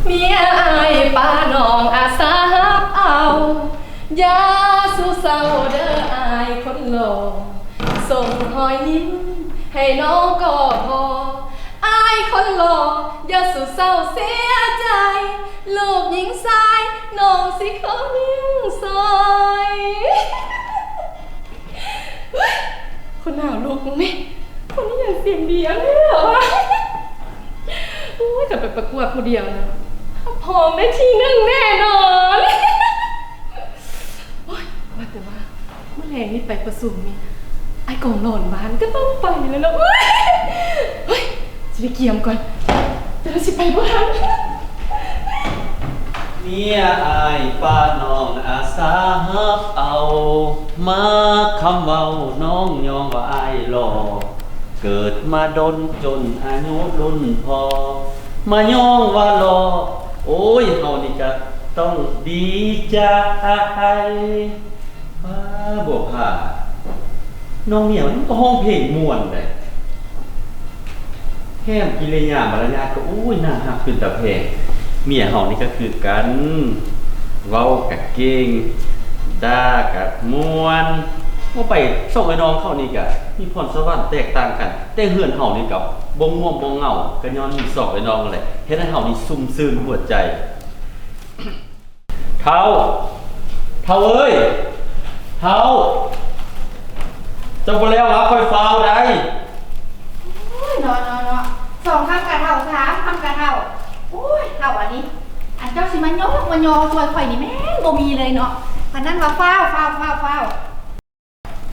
ເມຍອ້າຍປ້ານ້ອງອາສາຮັບເອົາ ຢ່າສູ່ເສົ້າເດີອ້າຍຄົນຫຼໍ່ ສົ່ງຮອຍຍິ້ມໃຫ້ນ້ອງກໍພໍ ອ້າຍຄົນຫຼໍ່ ຢ່າສູ່ເສົ້າເສຍໃຈ ລູກຍິງຊາຍ ນ້ອງຊິຂໍຍິງຊອຍ. ເຮີ້ຍ ຄົນໜາວລຸກແມ່ ຄົນນີ້ຫຍັງສຽງດີແທ້ວະ. ໂອ້ຍ ຄັນໄປປະກວດຜູ້ດຽວນະ ຮັບຮອງໄດ້ທີໜຶ່ງແນ່ນອນ. ໂອ້ຍ ວ່າແຕ່ວ່າ ມື້ແລງນີ້ໄປປະຊຸມນີ້ ອ້າຍກອງຫຼອນບ້ານກໍຕ້ອງໄປແລ້ວເນາະ. ໂອ້ຍ ຊິໄດ້ກຽມກ່ອນ ແຕ່ວ່າຊິໄປບໍ່ທັນ. ເມຍອ້າຍປ້ານ້ອງອາສາຮັບເອົາ ມາຄຳເວົ້ານ້ອງຍ້ອງວ່າອ້າຍຫຼໍ່ ເກີດມາດົນຈົນອາຍຸລຸ້ນພໍ່ ມາຍ້ອງວ່າຫຼໍ່ ໂອ້ຍ ເຮົານີ້ກະຕ້ອງດີໃຈ. ປ້າ ບົວຜາ ນ້ອງໜຽວມັນກໍຮ້ອງເພງມ່ວນໃດ ແຖມກິລິຍາມາລະຍາດກໍ ໂອ້ຍ ໜ້າຮັກເປັນຕາແພງ. ເມຍເຮົານີ້ກໍຄືກັນ ເວົ້າກໍເກັ່ງ ດ່າກໍມ່ວນ. ໂອ້ ໄປສອງເອື້ອຍນ້ອງເຂົານີ້ກໍມີພອນສະຫວັນແຕກຕ່າງກັນ ແຕ່ເຮືອນເຮົານີ້ກໍບໍ່ງ່ວງບໍ່ເຫງົາ ກໍຍ້ອນມີສອງເອື້ອຍນ້ອງນັ້ນແຫຼະ ເຮັດໃຫ້ເຮົານີ້ຊຸ່ມຊື່ນຫົວໃຈ. ເຖົ້າ ເຖົ້າເອີຍ ເຖົ້າ ເຈົ້າບໍ່ແລ້ວຫວາ? ຂ້ອຍຟ້າວໃດ. ໂອ້ຍ ເນາະ ເນາະ ເນາະ ສອງຄຳກະເຖົ້າ ສາມຄຳກະເຖົ້າ. ໂອ້ຍ ເຖົ້າອັນນີ້ ອັນເຈົ້າຊິມາຍົກມາຍໍຊ່ວຍຂ້ອຍນີ້ແມ່ນບໍ່ມີເລີຍເນາະ. ປານນັ້ນວ່າຟ້າວ ຟ້າວ ຟ້າວ ຟ້າວ.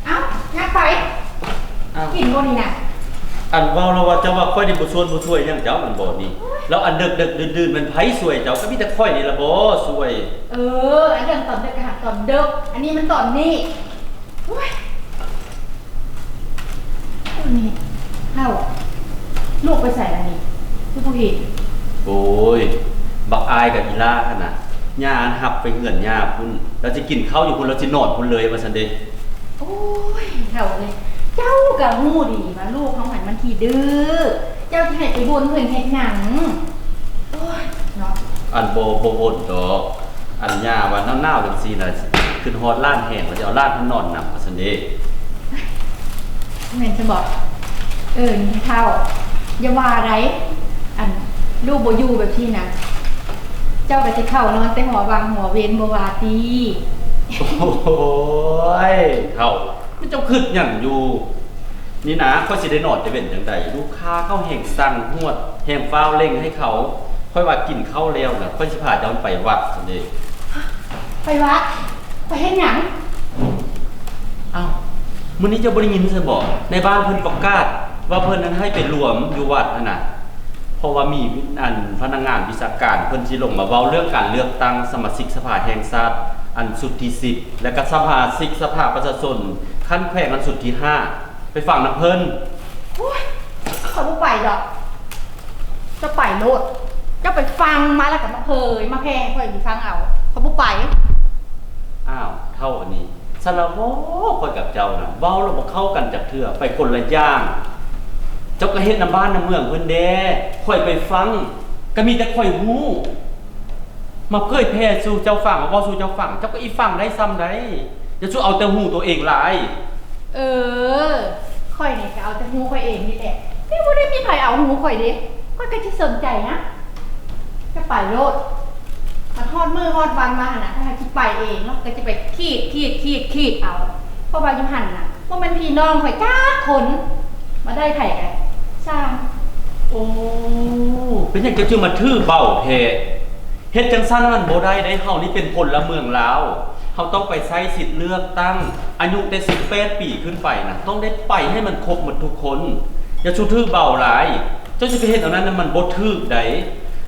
ເອົ້າ ຍັບໄປ. ເອົ້າ ກິນບໍ່ນີ້ນະ? ອັນເວົ້າແລ້ວວ່າເຈົ້າວ່າຂ້ອຍນີ້ບໍ່ຊວນບໍ່ຊ່ວຍຫຍັງເຈົ້າແມ່ນບໍ່ນີ້? ໂອ້ຍ ແລ້ວອັນເດິກໆດື່ນໆ ແມ່ນໃຜຊ່ວຍເຈົ້າ? ກໍມີແຕ່ຂ້ອຍນີ້ລະບໍ່ຊ່ວຍ. ເອີ ອັນເລື່ອງຕອນເດິກກໍຫາກຕອນເດິກ ອັນນີ້ມັນຕອນນີ້. ໂອ້ຍ ນີ້ ເຖົ້າ ລູກໄປໃສລະນີ້ ຄືບໍ່ເຫັນ? ໂອ້ຍ ບັກອາຍກັບອີ່ຫຼ້າຫັ້ນນະ ຍ່າຫັ້ນຮັບໄປເຮືອນຍ່າພຸ້ນ ລາວຊິກິນເຂົ້າຢູ່ພຸ້ນ ລາວຊິນອນພຸ້ນເລີຍວ່າຊັ້ນເດ. ໂອ້ຍ ເຖົ້າເອີຍ ເຈົ້າກໍຮູ້ດີວ່າລູກເຮົາຫັ້ນມັນຂີ້ດື້ ເຈົ້າຊິໃຫ້ໄປວົນເພິ່ນເຮັດຫຍັງ? ໂອ້ຍ ເນາະ. ອັນ ບໍ່ ບໍ່ວົນດອກ ອັນ ຍ່າວ່າໜາວໆຈັ່ງຊີ້ນະ ຄິດຮອດຫຼານແຮງ ວ່າຊິເອົາຫຼານມານອນນຳວ່າຊັ້ນເດ. ແມ່ນຊັ້ນບໍ? ເອີ ນີ້ເຖົ້າ ຢ່າວ່າໃດ ອັນ ລູກບໍ່ຢູ່ແບບຊີ້ນະ ເຈົ້າກໍຊິເຂົ້ານອນແຕ່ຫົວວັງຫົວເວັນບໍ່ວ່າຕິ. ໂອ້ຍ ເຖົ້າ ແມ່ນເຈົ້າຄິດຫຍັງຢູ່? ນີ້ນະ ຂ້ອຍຊິໄດ້ນອນແຕ່ເວັນຈັ່ງໃດ? ລູກຄ້າເຂົາແຮ່ງສັ່ງຮວດ ແຮ່ງຟ້າວເລັ່ງໃຫ້ເຂົາ. ຂ້ອຍວ່າກິນເຂົ້າແລ້ວນະ ຂ້ອຍຊິພາເຈົ້າໄປວັດຊັ້ນເດ. ໄປວັດ? ໄປເຮັດຫຍັງ? ອ້າວ ມື້ນີ້ເຈົ້າບໍ່ໄດ້ຍິນຊັ້ນບໍ? ໃນບ້ານເພິ່ນປະກາດວ່າເພິ່ນນັ້ນໃຫ້ໄປລວມຢູ່ວັດຫັ້ນນະ ເພາະວ່າມີ ອັນ ພະນັກງານວິຊາການເພິ່ນຊິລົງມາເວົ້າເລື່ອງການເລືອກຕັ້ງສະມາຊິກສະພາແຫ່ງຊາດ ອັນ ຊຸດທີສິບ ແລະກະສະມາຊິກສະພາປະຊາຊົນຂັ້ນແຂວງ ອັນ ຊຸດທີຫ້າ ໄປຟັງນຳເພິ່ນ. ໂອ້ຍ ຂ້ອຍບໍ່ໄປດອກ. ເຈົ້າໄປໂລດ. ເຈົ້າໄປຟັງມາແລ້ວກໍມາເຜີຍມາແຜ່ໃຫ້ຂ້ອຍຟັງເອົາ. ຂ້ອຍບໍ່ໄປ. ອ້າວ ເຖົ້າອັນນີ້ ສາລະເວົ້າ ຂ້ອຍກັບເຈົ້ານະ ເວົ້າແລ້ວບໍ່ເຂົ້າກັນຈັກເທື່ອ ໄປຄົນລະຢ່າງ. ເຈົ້າກໍເຮັດນຳບ້ານນຳເມືອງເພິ່ນແດ່. ຂ້ອຍໄປຟັງ ກໍມີແຕ່ຂ້ອຍຮູ້ ມາເຜີຍແຜ່ສູ່ເຈົ້າຟັງ ມາເວົ້າສູ່ເຈົ້າຟັງ ເຈົ້າກໍອີ່ຟັງໄດ້ຊ່ຳໃດ. ຢ່າສູ່ເອົາແຕ່ຮູ້ໂຕເອງຫຼາຍ. ເອີ ຂ້ອຍນີ້ກໍເອົາແຕ່ຮູ້ຂ້ອຍເອງນີ້ແຫຼະ ແຕ່ບໍ່ໄດ້ມີໃຜເອົາຮູ້ຂ້ອຍເດ້. ຂ້ອຍກໍຊິສົນໃຈຫຍັງ? ຈະໄປໂລດ. ມາຮອດມື້ຮອດວັນມາຫັ້ນນະ ຖ້າຊິໄປເອງເນາະ ກໍຈະໄປຂີດ ຂີດ ຂີດ ຂີດເອົາ ເພາະວ່າຢູ່ຫັ້ນນະ ບໍ່ແມ່ນພີ່ນ້ອງຂ້ອຍຈັກຄົນ ມາໄດ້ໃຜກໍຊ່າງ. ໂອ້ ເປັນຫຍັງເຈົ້າຈຶ່ງມາຖືເບົາແທ້? ເຮັດຈັ່ງຊັ້ນມັນບໍ່ໄດ້ເດ້. ເຮົານີ້ເປັນພົນລະເມືອງລາວ ເຮົາຕ້ອງໄປໃຊ້ສິດເລືອກຕັ້ງ. ອາຍຸແຕ່ສິບແປດປີຂຶ້ນໄປນະ ຕ້ອງໄດ້ໄປໃຫ້ມັນຄົບໝົດທຸກຄົນ. ຢ່າສູ່ຖືເບົາຫຼາຍ. ເຈົ້າຊິໄປເຮັດແນວນັ້ນນະ ມັນບໍ່ຖືກໃດ.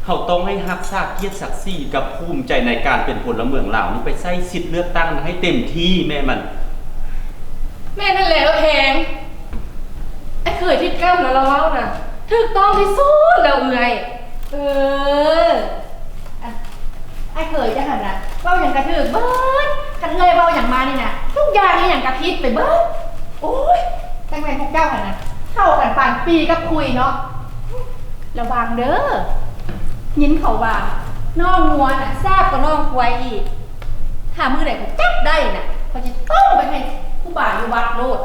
ເຮົາຕ້ອງໃຫ້ຮັກສາກຽດສັກສີກັບພູມໃຈໃນການເປັນພົນລະເມືອງລາວນີ້ ໄປໃຊ້ສິດເລືອກຕັ້ງໃຫ້ເຕັມທີ່ແມ້ມັນ. ແມ່ນຫັ້ນແຫຼະເອື້ອຍແພງ. ອ້າຍເຂີຍທິດກ້ຳນະ ລາວເວົ້ານະ ຖືກຕ້ອງທີ່ສຸດແລ້ວເອື້ອຍ. ເອີ ອ້າຍເຂີຍເຈົ້າຫັ້ນນະ ເວົ້າຫຍັງກະຖືກເບິດ. ຄັນເອື້ອຍເວົ້າຫຍັງມານີ້ນະ ທຸກຢ່າງອີ່ຫຍັງກະຜິດໄປເບິດ. ໂອ້ຍ ຈັກແມ່ນພວກເຈົ້າຫັ້ນນະ ເທົ່າກັນປານປີກັບຂຸຍເນາະ. ລະວັງເດີ ຍິນເຂົາວ່າ ນ້ອງງົວນະແຊບກວ່ານ້ອງຄວາຍອີກ. ຖ້າມື້ໃດຂ້ອຍຈັບໄດ້ນະ ຂ້ອຍຊິຕົ້ມໄປໃຫ້ຄູບາຢູ່ວັດໂລດ.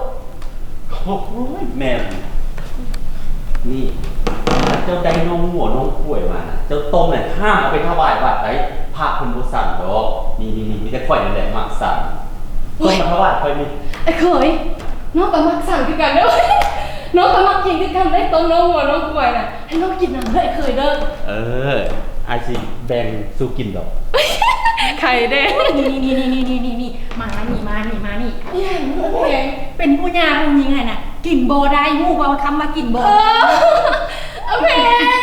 ໂອ້ຍ ແມ່ນ. ນີ້ ຖ້າເຈົ້າໄດ້ນ້ອງງົວນ້ອງຄວາຍມານະ ເຈົ້າຕົ້ມໃຫ້ຫ້າມເອົາໄປຖວາຍວັດໄດ໋. ພະເພິ່ນບໍ່ສັນດອກ. ນີ້ໆໆ ມີແຕ່ຂ້ອຍນີ້ແຫຼະມັກສັນ. ໂອ້ຍ ຕົ້ມມາຖວາຍຂ້ອຍນີ້. ອ້າຍເຂີຍ ນ້ອງກໍມັກສັນຄືກັນເດີ້. ນ້ອງກໍມັກກິນຄືກັນເດ້ ຕົ້ມນ້ອງງົວນ້ອງຄວາຍນະ. ໃຫ້ນ້ອງກິນນຳເດີ ເຂີຍເດີ. ເອີ ອ້າຍຊິແບ່ງສູ່ກິນດອກ. ໄຂ່ແດ່. ນີ້ໆໆໆໆ ມານີ້ ມານີ້ ມານີ້. ອີຫຍັງ? ໂອ້ຍ ເປັນຜູ້ຍ່າຜູ້ຍິງຫັ້ນນະ ກິນບໍ່ໄດ້. ຮູ້ບໍ່ວ່າຄຳວ່າກິນບໍ່ໄດ້? ເອີ ເອີ ແພ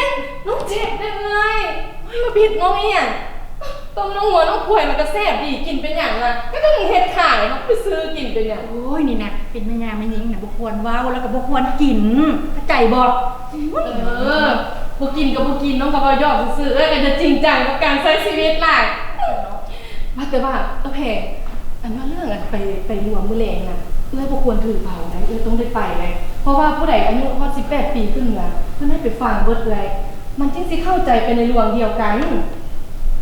ງ ນ້ອງເຈັບເດ້ເອື້ອຍ. ໂອ້ຍ ມາຜິດນ້ອງອີຫຍັງ? ຕົ້ມນ້ອງງົວນ້ອງຄວາຍມັນກໍແຊບດີ ກິນເປັນຫຍັງລະ? ກໍຕ້ອງເຮັດຂາຍ ເຮົາໄປຊື້ກິນເປັນຫຍັງ? ໂອ້ຍ ນີ້ນະ ເປັນແມ່ຍ່າແມ່ຍິງນະ ບໍ່ຄວນເວົ້າ ແລ້ວກໍບໍ່ຄວນກິນ ເຂົ້າໃຈບໍ່? ເອີ ບໍ່ກິນກໍບໍ່ກິນ ນ້ອງກໍເວົ້າຢອກຊື່ໆ. ເອື້ອຍກໍຈະຈິງຈັງກັບການໃຊ້ຊີວິດຫຼາຍ. ວ່າແຕ່ວ່າ ເອີ ແພງ ອັນວ່າເລື່ອງອັນໄປ ໄປລວມມື້ແລງນະ ເອື້ອຍບໍ່ຄວນຖືເບົາໃດ໋ ເອື້ອຍຕ້ອງໄດ້ໄປໃດ໋. ເພາະວ່າຜູ້ໃດອາຍຸຮອດສິບແປດປີຂຶ້ນນະ ເພິ່ນໃຫ້ໄປຟັງເບິດເອື້ອຍ ມັນຈຶ່ງຊິເຂົ້າໃຈໄປໃນລວງດຽວກັນ.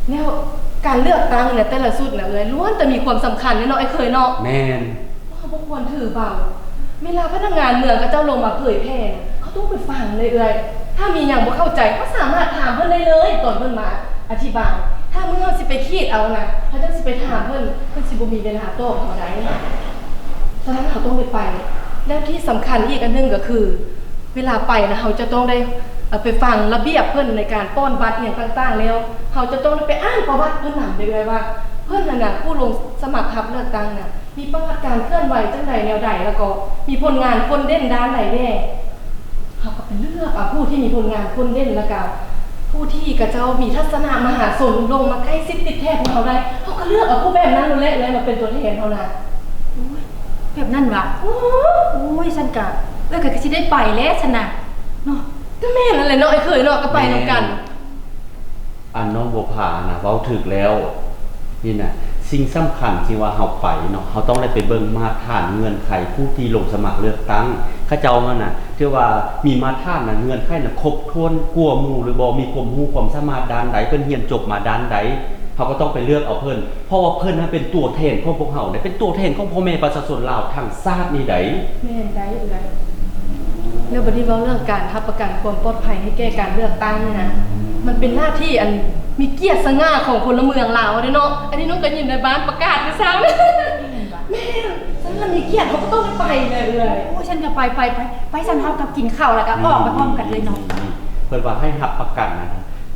ແລ້ວການເລືອກຕັ້ງນະ ແຕ່ລະຊຸດນະເອື້ອຍ ລ້ວນແຕ່ມີຄວາມສຳຄັນເດ້ເນາະ ອ້າຍເຂີຍເນາະ. ແມ່ນ. ເຮົາບໍ່ຄວນຖືເບົາ. ເວລາພະນັກງານເມືອງເຂົາເຈົ້າລົງມາເຜີຍແຜ່ນະ ເຮົາຕ້ອງໄປຟັງເລີຍເອື້ອຍ. ຖ້າມີຫຍັງບໍ່ເຂົ້າໃຈ ເຮົາສາມາດຖາມເພິ່ນໄດ້ເລີຍ ຕອນເພິ່ນມາອະທິບາຍ. ຖ້າມື້ເຮົາຊິໄປຄິດເອົານະ ເຮົາຈັ່ງຊິໄປຖາມເພິ່ນ ເພິ່ນຊິບໍ່ມີເວລາຕອບເຮົາໄດ໋. ສະນັ້ນເຮົາຕ້ອງໄດ້ໄປ. ແລ້ວທີ່ສຳຄັນອີກອັນໜຶ່ງກໍຄື ເວລາໄປນະ ເຮົາຈະຕ້ອງໄດ້ ເອີ ໄປຟັງລະບຽບເພິ່ນໃນການປ້ອນບັດອີ່ຫຍັງຕ່າງໆ ແລ້ວເຮົາຈະຕ້ອງໄດ້ໄປອ່ານປະຫວັດເພິ່ນນຳເດ້ເອື້ອຍ ວ່າເພິ່ນຫັ້ນນະ ຜູ້ລົງສະໝັກຮັບເລືອກຕັ້ງນະ ມີປະຫວັດການເຄື່ອນໄຫວຈັ່ງໃດແນວໃດ ແລ້ວກໍມີຜົນງານໂດດເດັ່ນດ້ານໃດແດ່. ເຮົາກໍໄປເລືອກເອົາຜູ້ທີ່ມີຜົນງານໂດດເດັ່ນ ແລ້ວກໍຜູ້ທີ່ເຂົາເຈົ້າມີທັດສະນະມະຫາຊົນ ລົງມາໃກ້ຊິດຕິດແທດຂອງເຮົາໄດ້ ເຮົາກໍເລືອກເອົາຜູ້ແບບນັ້ນໂລດແຫຼະ ແລ້ວມາເປັນຕົວແທນເຮົານະ. ໂອ້ຍ ແບບນັ້ນຫວາ? ໂອ້ຍ ຊັ້ນກະ ເອື້ອຍກໍຄືຊິໄດ້ໄປແຫຼະຊັ້ນນະເນາະ. ກໍແມ່ນຫັ້ນແຫຼະເນາະ ອ້າຍເຂີຍເນາະ ກໍໄປນຳກັນ. ອັນນ້ອງບົວຜານະເວົ້າຖືກແລ້ວ. ນີ້ນະ ສິ່ງສຳຄັນທີ່ວ່າເຮົາໄປເນາະ ເຮົາຕ້ອງໄດ້ໄປເບິ່ງມາດຖານເງື່ອນໄຂຜູ້ທີ່ລົງສະໝັກເລືອກຕັ້ງ ເຂົາເຈົ້າຫັ້ນນະ ຖືວ່າມີມາດຖານນະ ເງື່ອນໄຂນະ ຄົບຖ້ວນກວ່າໝູ່ຫຼືບໍ່ ມີຄວາມຮູ້ຄວາມສາມາດດ້ານໃດ ເພິ່ນຮຽນຈົບມາດ້ານໃດ ເຮົາກໍຕ້ອງໄປເລືອກເອົາເພິ່ນ. ເພາະວ່າເພິ່ນຫັ້ນເປັນຕົວແທນຂອງພວກເຮົາເດ້ ເປັນຕົວແທນຂອງພໍ່ແມ່ປະຊາຊົນລາວທັງຊາດນີ້ໃດ໋. ແມ່ນໄດ໋ເອື້ອຍ. ແລ້ວບັດນີ້ເວົ້າເລື່ອງການຮັບປະກັນຄວາມປອດໄພໃຫ້ແກ່ການເລືອກຕັ້ງນີ້ນະ ມັນເປັນໜ້າທີ່ອັນມີກຽດສະຫງ່າຂອງພົນລະເມືອງລາວເດ້ເນາະ. ອັນນີ້ນ້ອງກໍຍິນໃນບ້ານປະກາດມື້ເຊົ້າ. ແມ່ນບໍ່? ແມ່ນ. ຊັ້ນລະມີກຽດ ເຮົາກໍຕ້ອງໄດ້ໄປແຫຼະເອື້ອຍ. ໂອ້ຍ ຊັ້ນກໍໄປ ໄປ ໄປ ໄປ ຊັ້ນເຮົາກັບກິນເຂົ້າແລ້ວກໍອອກໄປພ້ອມກັນເລີຍເນາະ. ນີ້ ນີ້ ນີ້ ເພິ່ນວ່າໃຫ້ຮັບປະກັນນະ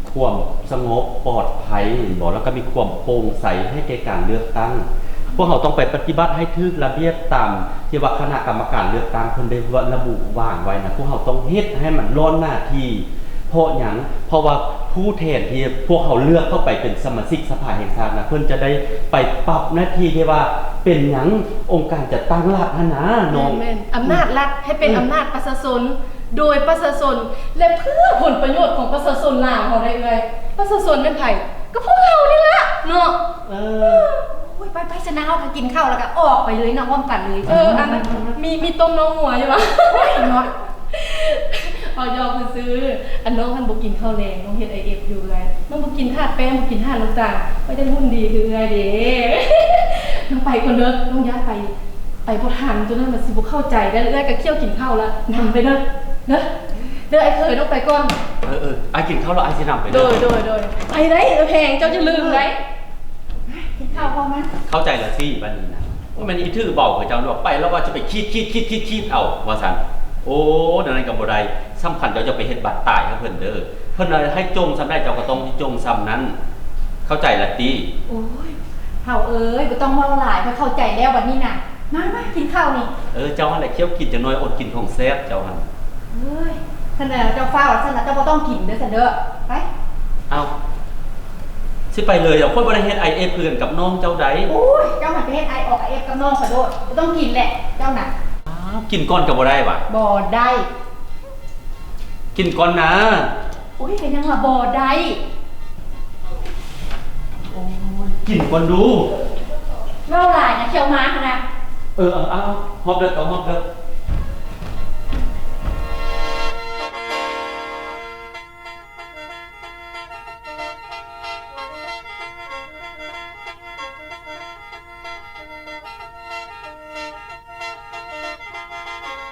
ຄວາມສະຫງົບປອດໄພ ແມ່ນບໍ່? ແລ້ວກໍມີຄວາມໂປ່ງໃສໃຫ້ແກ່ການເລືອກຕັ້ງ. ພວກເຮົາຕ້ອງໄປປະຕິບັດໃຫ້ຖືກລະບຽບຕາມທີ່ວ່າຄະນະກຳມະການເລືອກຕັ້ງເພິ່ນໄດ້ລະບຸວາງໄວ້ນະ. ພວກເຮົາຕ້ອງເຮັດໃຫ້ມັນລ້ອນໜ້າທີ່. ເພາະຫຍັງ? ເພາະວ່າຜູ້ແທນທີ່ພວກເຮົາເລືອກເຂົ້າໄປເປັນສະມາຊິກສະພາແຫ່ງຊາດນະ ເພິ່ນຈະໄດ້ໄປປັບໜ້າທີ່ທີ່ວ່າເປັນຫຍັງ ອົງການຈັດຕັ້ງລັດຫັ້ນນະນ້ອງ. ແມ່ນໆ ອຳນາດລັດໃຫ້ເປັນ ອືມ ອຳນາດປະຊາຊົນ ໂດຍປະຊາຊົນ ແລະ ເພື່ອຜົນປະໂຫຍດຂອງປະຊາຊົນລາວເຮົາໄດ້ເອື້ອຍ. ປະຊາຊົນແມ່ນໃຜ? ກໍພວກເຮົານີ້ລະເນາະ. ເອີ ໂອ້ຍ ໄປໆ ຊັ້ນນະ ເຮົາກໍກິນເຂົ້າແລ້ວກໍອອກໄປເລີຍເນາະ ພ້ອມກັນເລີຍ. ເອີ ອັນ ມີ ມີຕົ້ມນ້ອງງົວຢູ່ຫວາ? ໂອ້ຍ ເນາະ ເວົ້າຢອກຊື່ໆ. ອັນນ້ອງຫັ້ນບໍ່ກິນເຂົ້າແລງ ນ້ອງເຮັດໄອເອັຟຢູ່ເອື້ອຍ. ນ້ອງບໍ່ກິນທາດແປ້ງ ບໍ່ກິນທາດນ້ຳຕານ ໄປໄດ້ຫຸ່ນດີຄືເອື້ອຍເດ້. ນ້ອງໄປກ່ອນເດີ ນ້ອງຢ້ານໄປ ໄປບໍ່ທັນ ໂຕນັ້ນມັນຊິບໍ່ເຂົ້າໃຈໄດ໋. ເອື້ອຍກໍຂ້ຽວກິນເຂົ້າລະ ນຳໄປເດີ ເດີ ເດີ ອ້າຍເຂີຍ ນ້ອງໄປກ່ອນ. ເອີໆ ອ້າຍກິນເຂົ້າແລ້ວ ອ້າຍຊິນຳໄປເດີ. ໂດຍໆໆ ໄປໄດ້ເອື້ອຍແພງ ເຈົ້າຢ່າລືມໄດ໋. ກິນເຂົ້າພ້ອມມັນ ເຂົ້າໃຈລະຕິ ບັດນີ້ນະ. ໂອ້ຍ ແມ່ນອີຖືເບົາເຂົາເຈົ້າເນາະ ໄປແລ້ວວ່າຈະໄປຂີດໆໆໆເອົາວ່າຊັ້ນ. ໂອ້ ແນວນັ້ນກໍບໍ່ໄດ້. ສຳຄັນເຈົ້າຈະໄປເຮັດບັດຕາຍໃຫ້ເພິ່ນເດີ. ເພິ່ນວ່າໃຫ້ຈົ່ງສ່ຳໃດ ເຈົ້າກໍຕ້ອງຈົ່ງສ່ຳນັ້ນ. ເຂົ້າໃຈລະຕິ? ໂອ້ຍ ເຖົ້າເອີຍ ບໍ່ຕ້ອງເວົ້າຫຼາຍ ຂ້ອຍເຂົ້າໃຈແລ້ວບັດນີ້ນະ. ມາ ມາ ກິນເຂົ້ານີ້. ເອີ ເຈົ້າຫັ້ນແຫຼະ ຂ້ຽວກິນຈັກໜ້ອຍ ອົດກິນຂອງແຊບເຈົ້າຫັ້ນ. ເອີຍ ຄັນວ່າເຈົ້າຟ້າວຊັ້ນນະ ເຈົ້າບໍ່ຕ້ອງກິນເດີຊັ້ນເດີ. ໄປ. ເອົ້າ ຊິໄປເລີຍເອົາ ຂ້ອຍບໍ່ໄດ້ເຮັດໄອເອັຟຄືກັນກັບນ້ອງເຈົ້າໃດ໋. ໂອ້ຍ ເຈົ້າຫັ້ນໄປເຮັດໄອອອກໄອເອັຟກັບນ້ອງຂ້ອຍໂລດ ບໍ່ຕ້ອງກິນແຫຼະເຈົ້ານະ. ອ້າວ ກິນກ່ອນກໍບໍ່ໄດ້ຫວາ? ບໍ່ໄດ້. ກິນກ່ອນນາ. ໂອ້ຍ ກໍຍັງວ່າບໍ່ໄດ້. ໂອ້ຍ ກິນກ່ອນດູ. ເວົ້າຫຼາຍນະ ຂ້ຽວມາຫັ້ນນະ. ເອີ ເອົາ ເອົາ ຮອບເດີ ເອົາ ຮອບເດີ.